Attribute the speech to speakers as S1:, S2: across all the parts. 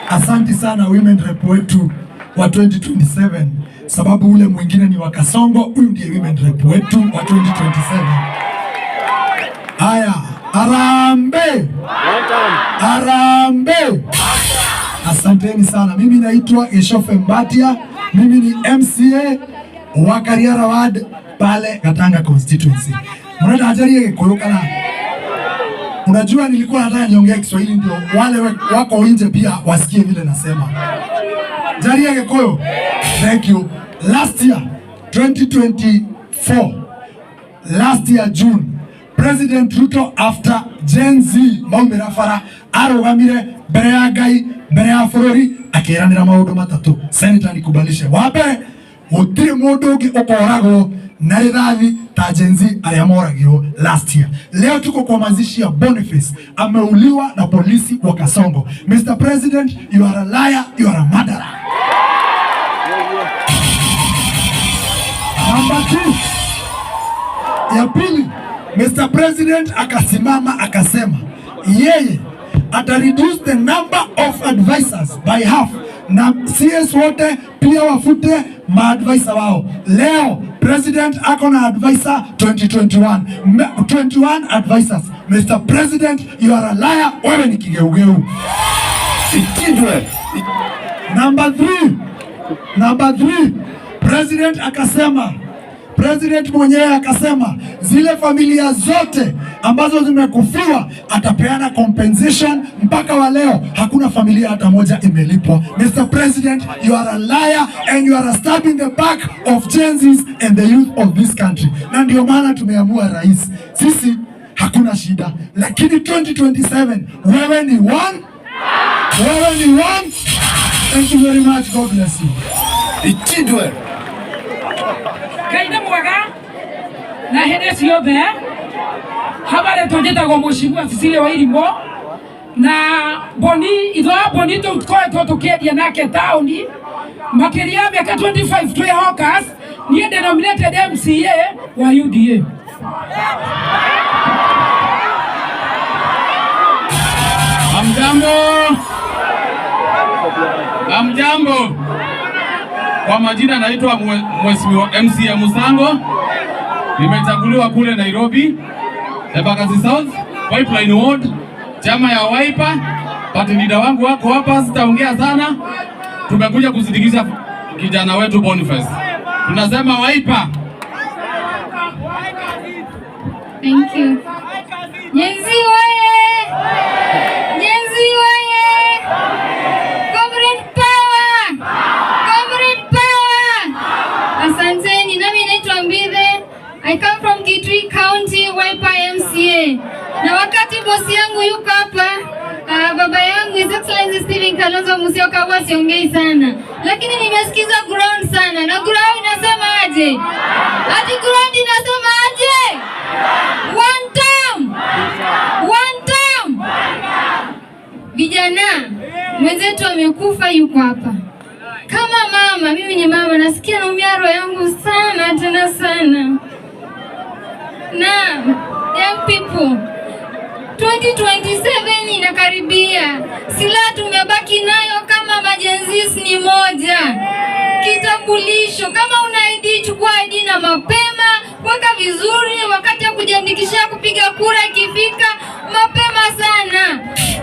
S1: Asanti sana women rep wetu wa 2027, sababu ule mwingine ni wa Kasongo, huyu ndiye women rep wetu wa 2027. Haya, harambee! Harambee! Asanteni sana. Mimi naitwa Eshofe Mbatia, mimi ni MCA wa Kariara Ward pale Gatanga constituency. Mnaenda ajarie Gikuyu kana? Unajua nilikuwa nataka niongee Kiswahili ndio wale wako nje pia wasikie vile nasema. Jarie Gikuyu. Thank you. Last year 2024, last year June, President Ruto, after Gen Z maumĩra bara, arũgamire mbere ya Ngai, mbere ya bũrũri, akĩranĩra maũndũ matatũ. Senator, nikubalishe. Wa mbere, gũtirĩ mũndũ ũngĩ ũkoragwo na rithathi ta Gen Z arĩa moragirwo last year. Leo tuko kwa mazishi ya Boniface, ameuliwa na polisi wa Kasongo. Mr. President, you are a liar, you are a murderer. Number two, ya pili, Mr. President akasimama akasema yeye ata reduce the number of advisors by half na CS wote pia wafute maadvisor wao. Leo president ako na advisor 2021, 21 advisors. Mr. President, you are a liar, wewe ni kigeugeu.
S2: Itindwe.
S1: Number three, president akasema, president mwenyewe akasema zile familia zote ambazo zimekufiwa atapeana compensation. Mpaka wa leo hakuna familia hata moja imelipwa. Mr. President, you are a liar and you are a stab in the back of Gen Zs and the youth of this country. Na ndio maana tumeamua, rais, sisi hakuna shida, lakini 2027 wewe ni one, wewe ni one. Thank you very much. God bless you.
S2: Itindwe.
S3: Ngai nĩ mwega na hĩndĩ ciothe. Habari, tũnjĩtagwo Mũcigua Cecilia wa Irimũ na Boni itho wa Boni, tũkoretwo tũkĩendia nake taũni makĩria ya mĩaka 25 twĩ hawkers. Niĩ ndĩ nominated MCA wa UDA.
S4: Hamjambo, hamjambo. Kwa majina naitwa Mheshimiwa MCA Musango, nimechaguliwa kule Nairobi, Embakasi South, Pipeline Ward, chama ya Wiper. Party leader wangu wako hapa, sitaongea sana. Tumekuja kusindikiza kijana wetu Boniface. Tunasema Wiper.
S5: Thank you. Gen Z oye! Gen Z oye! Comrade power! Comrade power! Asanteni, nami naitwa Mbithe. I come from Kitui County, Wiper MCA. Na wakati bosi yangu yuko hapa, baba yangu His Excellency Stephen Kalonzo Musyoka, huwa siongei sana, lakini nimesikiza ground sana, na ground inasema aje? Ati ground inasema aje? One term! One term! Vijana, mwenzetu amekufa, yuko hapa. Kama mama, mimi ni mama, nasikia naumia roho yangu sana tena sana. Na young people, 2027 inakaribia. Silaha tumebaki nayo kama ma-Gen Zs ni moja, kitambulisho. Kama una ID, chukua ID na mapema, weka vizuri. Wakati wa kujiandikishia kupiga kura ikifika, mapema sana.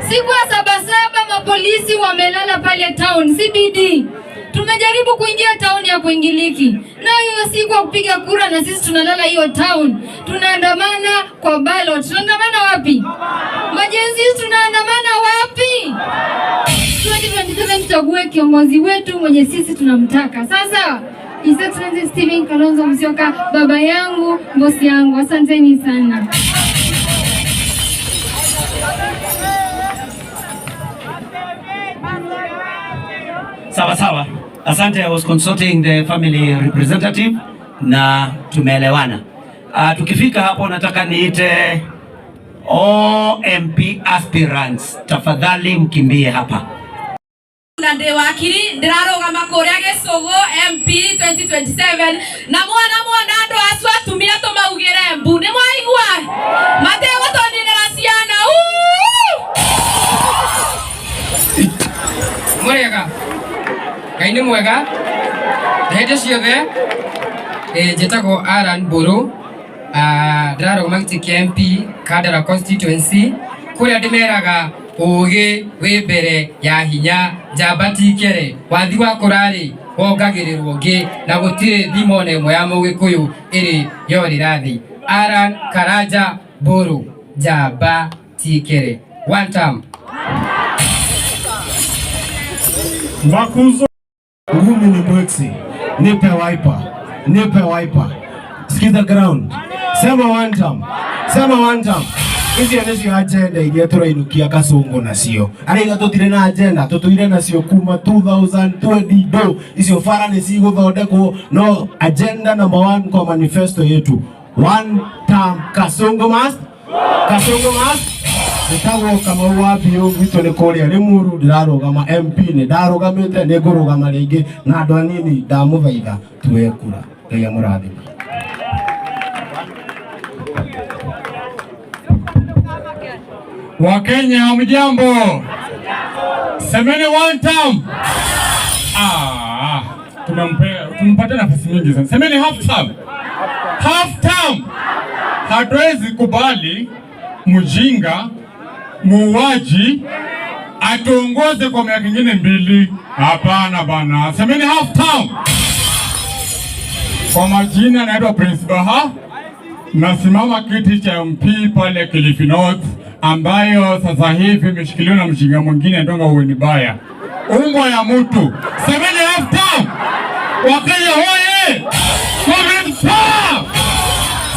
S5: Siku ya Sabasaba mapolisi wamelala pale town CBD. Tumejaribu kuingia town ya kuingiliki, na hiyo siku ya kupiga kura na sisi tunalala hiyo town, tunaandamana kwa ballot. Tunaandamana wapi? Ma-Gen Zs, tunaandamana wapi? 2027 tuchague kiongozi wetu mwenye sisi tunamtaka. Sasa His Excellency Stephen Kalonzo Musyoka, baba yangu, bosi yangu, asanteni sana.
S6: Sawa sawa. Asante, I was consulting the family representative na tumeelewana. Tukifika hapo nataka niite all MP aspirants. Tafadhali mkimbie hapa.
S7: Na ndĩ wakiri, ndĩrarũgama kũrĩa Gĩcũgũ MP 2027, na mwana mwana andũ acio atumia tũmaugĩre mbu, nĩ mwaigua mategũtũninĩra ciana. Uu!
S8: Murega Ngai nĩ mwega na hĩndĩ ciothe. Njĩtagwo Alan Mbũrũ, ndĩrarũgama gĩtĩ kĩa MP Kandara constituency, kũrĩa ndĩmeraga ũgĩ wĩ mbere ya hinya, njamba ti kere, wathi wa kũrarĩ wongagĩrĩrwo ngĩ, na gũtirĩ thimo ona ĩmwe ya mũgĩkũyũ ĩrĩ yorĩra thĩ. Alan Karanja Mbũrũ, njamba ti kere, one term.
S9: Makuzo.
S10: Ngumi ni bweksi. Nipe Wiper. Nipe Wiper. Sikiza ground. Sema one time. Sema one time. Icio nĩcio agenda iria tũrainũkia Kasongo nacio. Araiga tũtirĩ na agenda, tũtũire nacio kuma 2022. Icio bara nĩ cigũthondekwo, no agenda number one kwa manifesto yetu. One term, Kasongo must. Kasongo must. Njĩtagwo Kamau wa Biũ, gwitũ nĩ kũrĩa Rĩmuru, ndĩrarũgama MP, nĩ ndarũgamĩte, nĩ ngũrũgama rĩngĩ, na andũ anini ndamũthaitha tuoye kura. Ngai amũrathime.
S4: Wakenya hamjambo, semeni one term. Ah, tumempatia nafasi nyingi sana. Semeni half term. Half term. Hatuwezi kubali mjinga muuaji atuongoze kwa miaka ingine 2. Hapana bana, semeni half term. Kwa majina naitwa Prince Baha, nasimama kiti cha MP pale Kilifi North, ambayo sasa hivi imeshikiliwa na mjinga mwingine ndonga Owen Baya, umbwa ya mtu. Semeni half term. Wakenya hoye! Comrade power!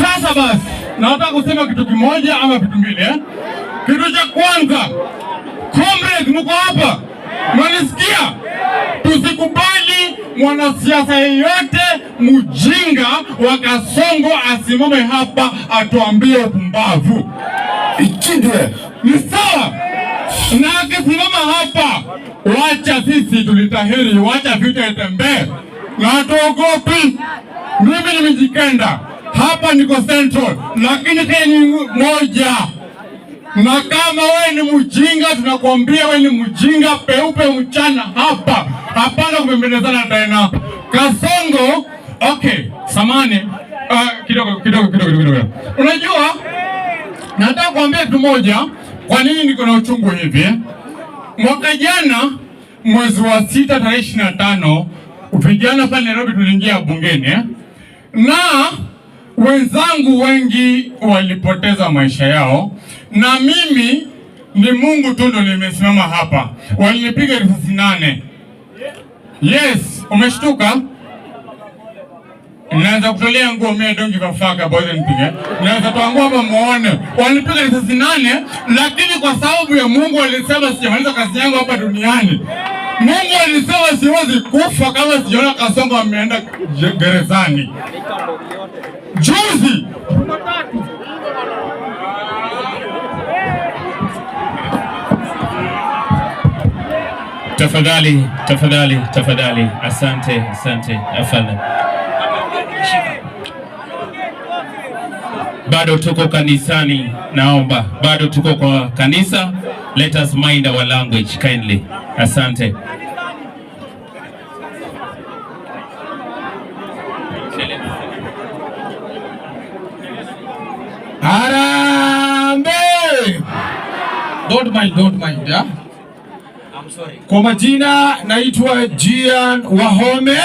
S4: Sasa basi, nataka kusema kitu kimoja ama vitu mbili eh? Kitu cha kwanza, comrades, mko hapa? Mnanisikia? Tusikubali mwanasiasa yeyote mjinga wa Kasongo asimame hapa atuambie upumbavu.
S2: Ichindwe.
S4: Ni sawa? Na akisimama hapa, wacha sisi tulitahiri, wacha vita itembee, na tuogopi. Mimi ni Mijikenda hapa, niko Central, lakini Kenya ni moja. Na kama wewe ni mjinga, tunakuambia wewe ni mjinga peupe mchana hapa, hapana kubembelezana tena. Kasongo, okay, samani kidogo kidogo kidogo kidogo. Unajua, nataka kuambia kitu moja. Kwa nini niko na uchungu hivi? Mwaka jana mwezi wa 6 tarehe 25, vijana pale Nairobi tuliingia bungeni na wenzangu wengi walipoteza maisha yao, na mimi ni Mungu tu ndo nimesimama hapa. Walinipiga risasi 8. Yes, umeshtuka? Naweza kutolea nguo mimi, don't give a fuck about anything eh. Naweza toa nguo hapa muone. Walinipiga risasi 8, lakini kwa sababu ya Mungu alisema sijamaliza kazi yangu hapa duniani. Mungu alisema siwezi kufa kama sijaona Kasongo ameenda gerezani. Juzi
S11: Tafadhali, tafadhali, tafadhali. Asante, asante, afadhali. Bado tuko kanisani, naomba. Bado tuko kwa kanisa. Let us mind our language kindly. Asante.
S12: Harambee! Don't mind, don't mind, yeah?
S6: I'm sorry.
S12: Kwa majina naitwa Gian Wahome.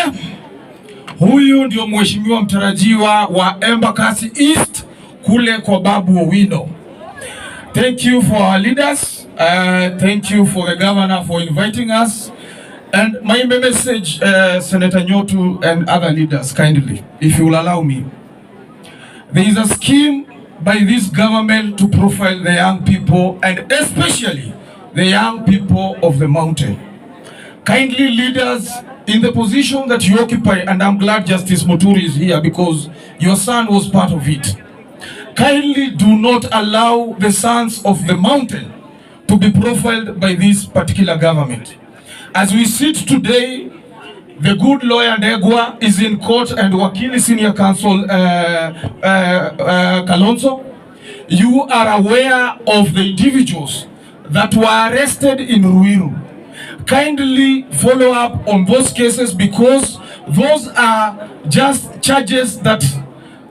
S12: Huyu ndio mheshimiwa mtarajiwa wa Embakasi East kule kwa Babu Owino. Thank you for our leaders. Thank you for the governor for inviting us. And my message, Senator Nyotu and other leaders, kindly, if you will allow me. There is a scheme by this government to profile the young people, and especially the young people of the mountain. Kindly, leaders in the position that you occupy, and I'm glad Justice Muturi is here because your son was part of it. Kindly do not allow the sons of the mountain to be profiled by this particular government. As we sit today, the good lawyer Ndegwa is in court and Wakili Senior Counsel Kalonzo. You are aware of the individuals that were arrested in Ruiru. Kindly follow up on those cases because those are just charges that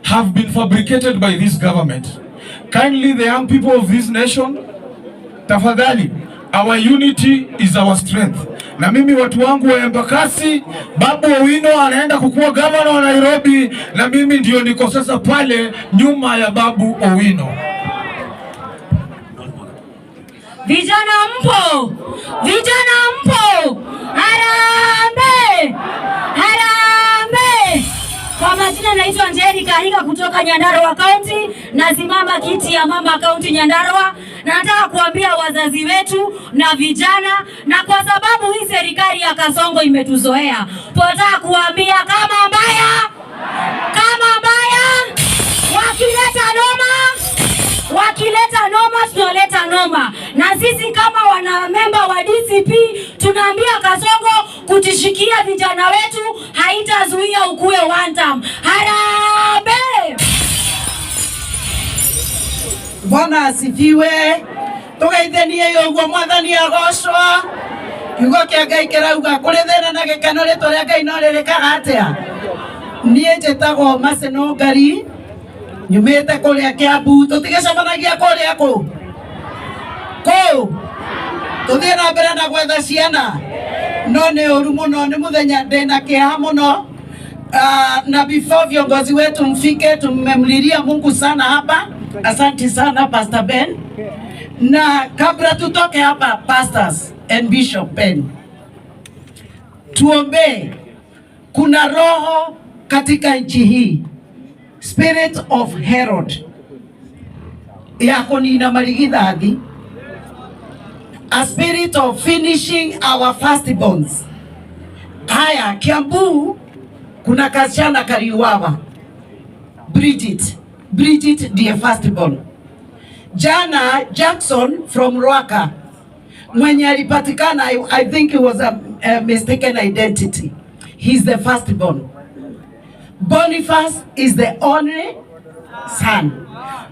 S12: have been fabricated by this government. Kindly, the young people of this nation, tafadhali, our unity is our strength. Na mimi watu wangu wa Embakasi, Babu Owino anaenda kukuwa governor wa Nairobi, na mimi ndio niko sasa pale nyuma ya Babu Owino.
S7: Vijana mpo? Vijana mpo? Harambee! Harambee! Kwa majina naitwa Njeri Kahiga kutoka Nyandarua County, nasimama kiti ya mama county Nyandarua, na nataka kuambia wazazi wetu na vijana, na kwa sababu hii serikali ya Kasongo imetuzoea, tunataka kuambia kama mbaya, wakileta noma tunaleta noma, na sisi kama wanamemba wa DCP tunaambia Kasongo kutishikia vijana wetu haitazuia ukue one term. Harambee!
S13: Bwana asifiwe. Tugeithanie ũguo mwathani agocwo. Kiugo kĩa Ngai kĩrauga kũrĩ thĩna na gĩkeno rĩtwa rĩa Ngai no rĩrĩkaga atĩa? Niĩ njĩtagwo Maseno Ngari, nyumĩte kũrĩa Kiambu. Tũtigĩcemanagia kũrĩa kũ kũ tũthiĩ na mbere na gwetha ciana, no nĩ ũru mũno, nĩ mũthenya ndĩna kĩeha mũno. Na before viongozi wetu mfike, tumemlilia Mungu sana hapa. Asante sana, Pastor Ben. Na kabla tutoke hapa, pastors and Bishop Ben, tuombee. Kuna roho katika nchi hii, spirit of Herod ya kunina marigithathi, a spirit of finishing our firstborns. Haya, Kiambu kuna kasichana kaliuawa, Bridget. Bridget ndiye firstborn. Jana Jackson from Ruaka mwenye alipatikana, I think it was a mistaken identity. He's the firstborn. Boniface is the only son.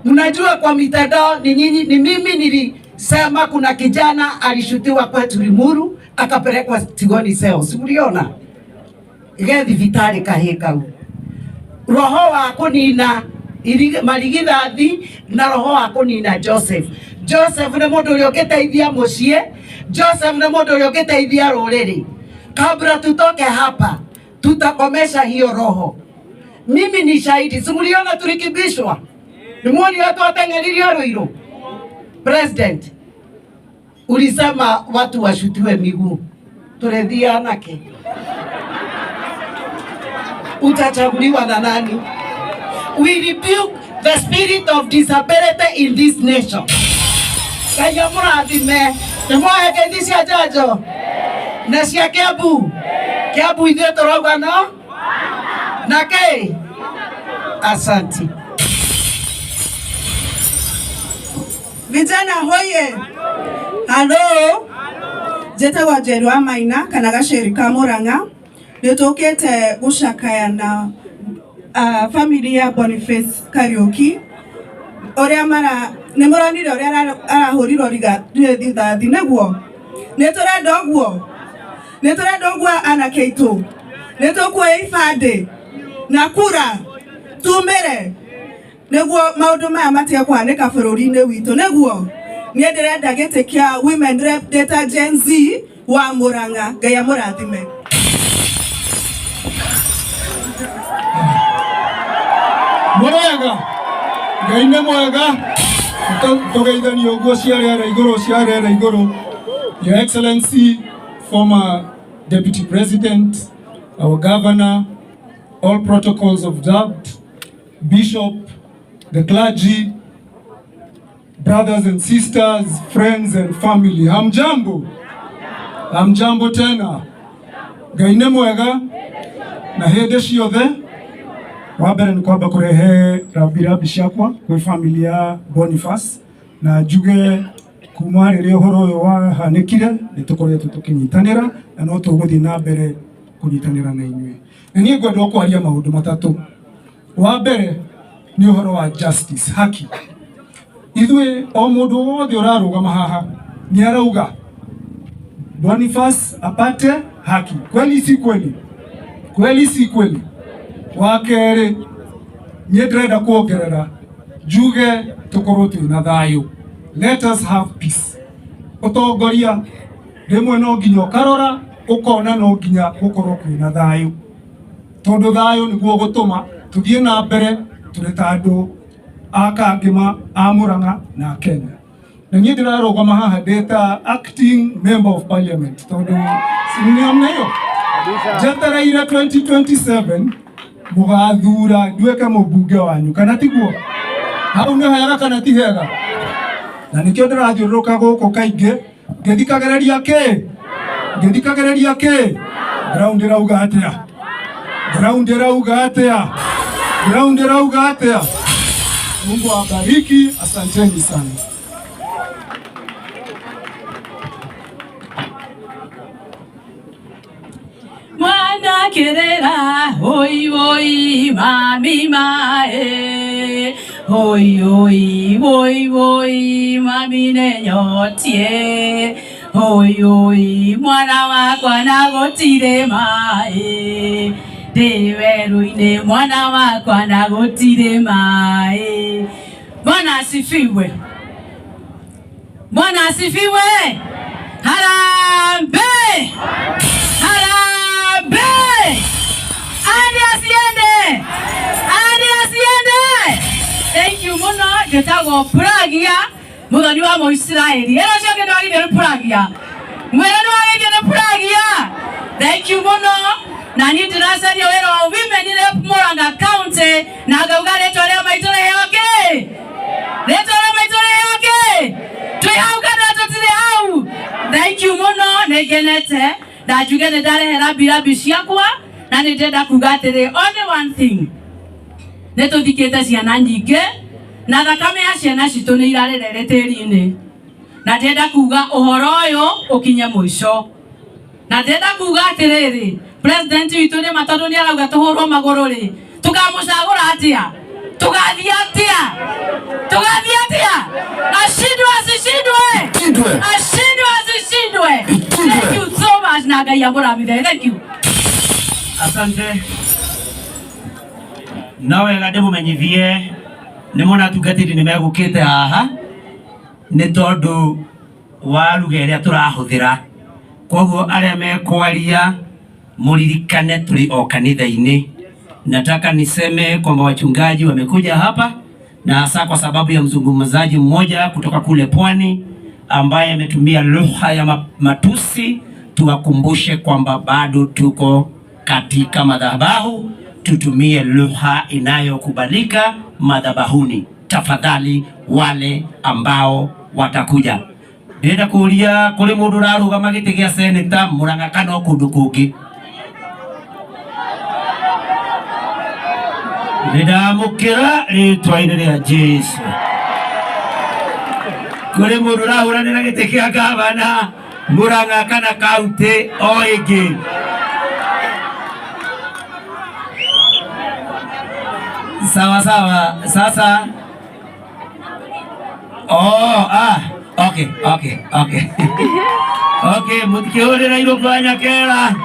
S13: Mnajua kwa mitandao ni nyinyi, ni mimi nilisema kuna kijana alishutiwa kwetu Limuru akapelekwa Tigoni Cells. Mliona? Ge thibitarĩ kahĩ kau. Roho wa kũnina marigithathi na roho wa kũnina Joseph. Joseph nĩ mũndũ ũrĩa ũngĩteithia mũciĩ. Joseph nĩ mũndũ ũrĩa ũngĩteithia rũrĩrĩ. Kabla tutoke hapa, tutakomesha hiyo roho. Mimi ni shahidi. Si mliona tulikimbishwa? Nimuoni watu wateng'eririo Ruiru? President, ulisema watu washutiwe miguu. Turethia anake. Utachaguliwa na nani? We rebuke the spirit of disability in this nation. Ngai amũrathime. Nĩ mwoe ngeithi cia njanjo na cia Kiambu. Kiambu ithuĩ tũrauga no na kĩ. Asanti.
S14: Vijana hoye! Halo! Njĩtagwo Njeru wa Maina kana Gacĩri ka Mũrang'a. Nĩ tũkĩte gũcakaya na family ya Boniface Kariũki, ũrĩa mara nĩ mũronire ũrĩa arahũrirwo rithathi. Nĩguo nĩ tũrenda ũguo, nĩ tũrenda ũguo anake aitũ, nĩ tũkuoya ibandĩ na kura tumĩre nĩguo maũndũ maya matige kũhanĩka bũrũri-inĩ witũ. Nĩguo niĩ ndĩrenda gĩtĩ kĩa women rep ndĩ Gen Z wa Mũrang'a. Ngai amũrathime.
S15: Mwega, Ngai nĩ mwega. Tũgeithanie ũguo cia rĩera igũrũ, cia rĩera igũrũ. Your Excellency, former Deputy President, our Governor, all protocols observed, Bishop, the clergy, brothers and sisters, friends and family. Hamjambo? Hamjambo tena. Ngai nĩ mwega na hĩndĩ ciothe. Wa mbere nĩ kwamba kũrehe rambirambi ciakwa kwĩ family ya Boniface, na njuge kuma rĩrĩa ũhoro ũyũ wahanĩkire nĩ tũkoretwo tũkĩnyitanĩra na no tũgũthiĩ na mbere kũnyitanĩra na inyuĩ. Na niĩ ngwenda o kwaria maũndũ matatũ. Wa mbere nĩ ũhoro wa justice, haki. Ithuĩ o mũndũ wothe ũrarũgama haha nĩ arauga Boniface apate haki. Kweli si kweli? Kweli si kweli? Wa kerĩ, niĩ ndĩrenda kuongerera njuge tukorwo twĩna thayũ. Let us have peace. Ũtongoria rĩmwe no nginya ũkarora ũkona no nginya gũkorwo kwĩna thayũ, tondũ thayũ nĩguo gũtũma tũthiĩ na mbere tũrĩ ta andũ a Kangĩma, a Murang'a na Kenya. Na niĩ ndĩrarũgama haha ndĩ ta acting member of parliament tondũ nĩamna hiyo njetereire 2027 mũgathura nduĩke mũmbunge wanyu, kana tiguo? Hau nĩ hega kana ti hega? Na nĩkĩo ndĩrathiũrũrũka gũkũ kaingĩ ngĩthikagĩrĩria kĩ, ngĩthikagĩrĩria kĩ. Ground ĩrauga atĩa? Ground ĩrauga atĩa? Ground ĩrauga atĩa? Mungu awabariki, asanteni sana.
S16: Mwana kerera hoi hoi mami mae, hoi hoi hoi hoi mami nenyotie, hoi hoi mwana wakwa nagotire mae, ndĩ werũ-inĩ mwana wakwa nagotire mae. Bwana asifiwe. Bwana asifiwe. Harambee! Harambee! Andi asiende! Andi asiende! Thank you muno. Njĩtagwo Puragia, mũthoni wa Mũisiraeli. Ĩno ũcio ũngĩ nĩwagithio nĩ Puragia. Mwĩre nĩwagithio nĩ Puragia. Thank you muno. Na niĩ ndĩracaria wĩra wa Women Rep Murang'a County na ngauga rĩtwa rĩa maitũ rĩheo kĩ? Rĩtwa rĩa maitũ rĩheo kĩ? Twĩ hau kana tũtirĩ hau? Thank you muno, nĩ ngenete. Na njuge nĩ ndarehe rambi rambi ciakwa na nĩ ndĩrenda kuga atĩrĩ, only one thing, nĩ tũthikĩte ciana nyingĩ na thakame ya ciana citũ nĩ irarĩrere tĩri-inĩ, na ndĩrenda kuga ũhoro ũyũ ũkinye mũico. Na ndĩrenda kuga atĩrĩrĩ, president witũ nĩ ma tondũ nĩ arauga tũhũrwo magũrũ rĩ, tũkamũcagũra atĩa? Tũgathiĩ atĩa? Tũgathiĩ atĩa? Ashindwe asishindwe? Ashindwe asishindwe? Thank you so much na Ngai amũrathime. Thank you.
S6: Asante. No wega ndĩmũmenyithie nĩ mona atungatĩri nĩ megũkĩte haha nĩ tondũ wa lugha ĩrĩa tũrahũthĩra. Koguo arĩa mekwaria muririkane tũrĩ o kanitha-inĩ. Nataka niseme kwamba wachungaji wamekuja hapa na hasa kwa sababu ya mzungumzaji mmoja kutoka kule pwani ambaye ametumia lugha ya matusi. Tuwakumbushe kwamba bado tuko katika madhabahu, tutumie lugha inayokubalika madhabahuni. Tafadhali wale ambao watakuja. Ndĩrenda kũria kũrĩ mũndũ ũrarũgama gĩtĩ gĩa seneta Murang'a kana o kũndũ kũngĩ. Nĩndamũkĩra rĩtwa-inĩ rĩa Jesũ. Kũrĩ mũndũ ũrahũranĩra gĩtĩ kĩa gavana Murang'a kana kaunti o ĩngĩ. Sawa sawa. Sasa oh, ah, okay, okay, okay. Okay, mutikihurira irũkwa Nyakera.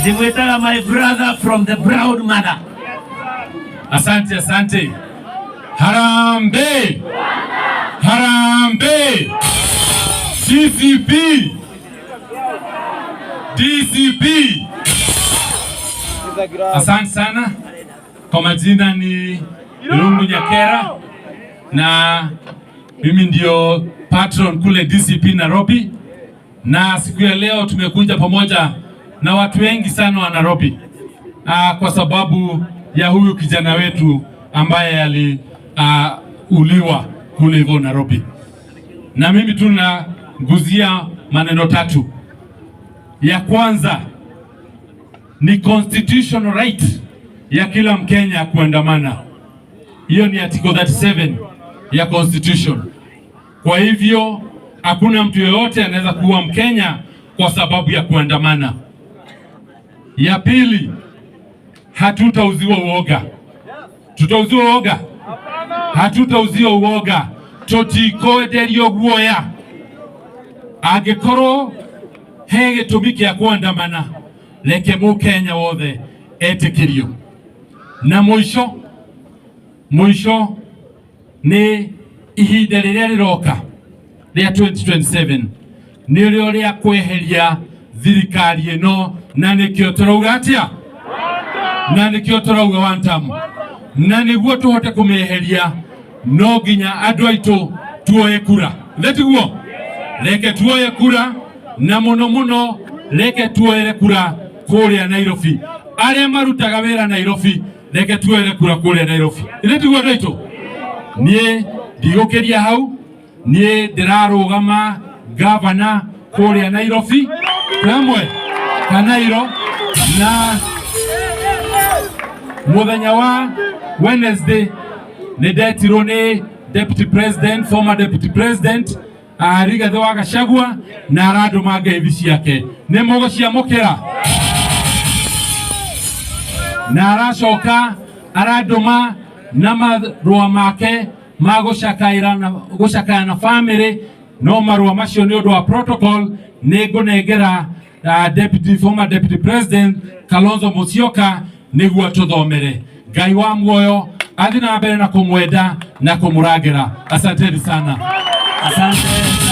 S6: Ndimwĩtaga my brother from the brown mother.
S4: Asante, asante. Harambee! Harambee! DCP! DCP! Asante sana. Kwa majina ni Irungu Nyakera na mimi ndio patron kule DCP Nairobi, na siku ya leo tumekuja pamoja na watu wengi sana wa Nairobi kwa sababu ya huyu kijana wetu ambaye aliuliwa kule hivyo Nairobi. Na mimi tunaguzia maneno tatu. Ya kwanza ni constitutional right ya kila Mkenya kuandamana. Hiyo ni article 37 ya constitution. Kwa hivyo hakuna mtu yeyote anaweza kuwa Mkenya kwa sababu ya kuandamana. Ya pili, hatutauziwa uoga. Tutauziwa uoga? Hatutauziwa uoga. Tutikonderio guoya.
S11: Angĩkorwo he gĩtũmi kĩa kuandamana, reke mũkenya wothe etĩkĩrio. Na mũico mũico nĩ ihinda rĩrĩa rĩroka rĩa 2027 nĩrĩo rĩa kweheria thirikari ĩno, na nĩkĩo tũrauga atĩa, na nĩkĩo tũrauga one term, na nĩguo tũhote kũmĩeheria no nginya andũ aitũ tuoye kura. Ithe tiguo? Reke tuoye kura, na mũno mũno reke tuoere kura kũrĩa Nairobi. Arĩa marutaga wĩra Nairobi, reke tuoere kura kũrĩa Nairobi. Ithe tiguo andũ aitũ? Niĩ ndigũkĩria hau, niĩ ndĩrarũgama gavana kũrĩa Nairobi twemwe Kanairo, na mũthenya wa Wednesday nĩ ndetirwo nĩ deputy president, former deputy president Rigathĩ wa Gachagua, na arandũma ngeithi ciake, nĩ mũgũciamũkĩra, na aracoka arandũma na marũa make ma gũcakaĩra na gũcakaya na family, no marũa macio nĩ ũndũ wa protocol nĩ ngũnengera deputy, former deputy president Kalonzo Musyoka nĩguo atũthomere. Ngai wa muoyo athi na mbere na kũmwenda na kũmũrangĩra. Asanteni sana.
S6: Asante.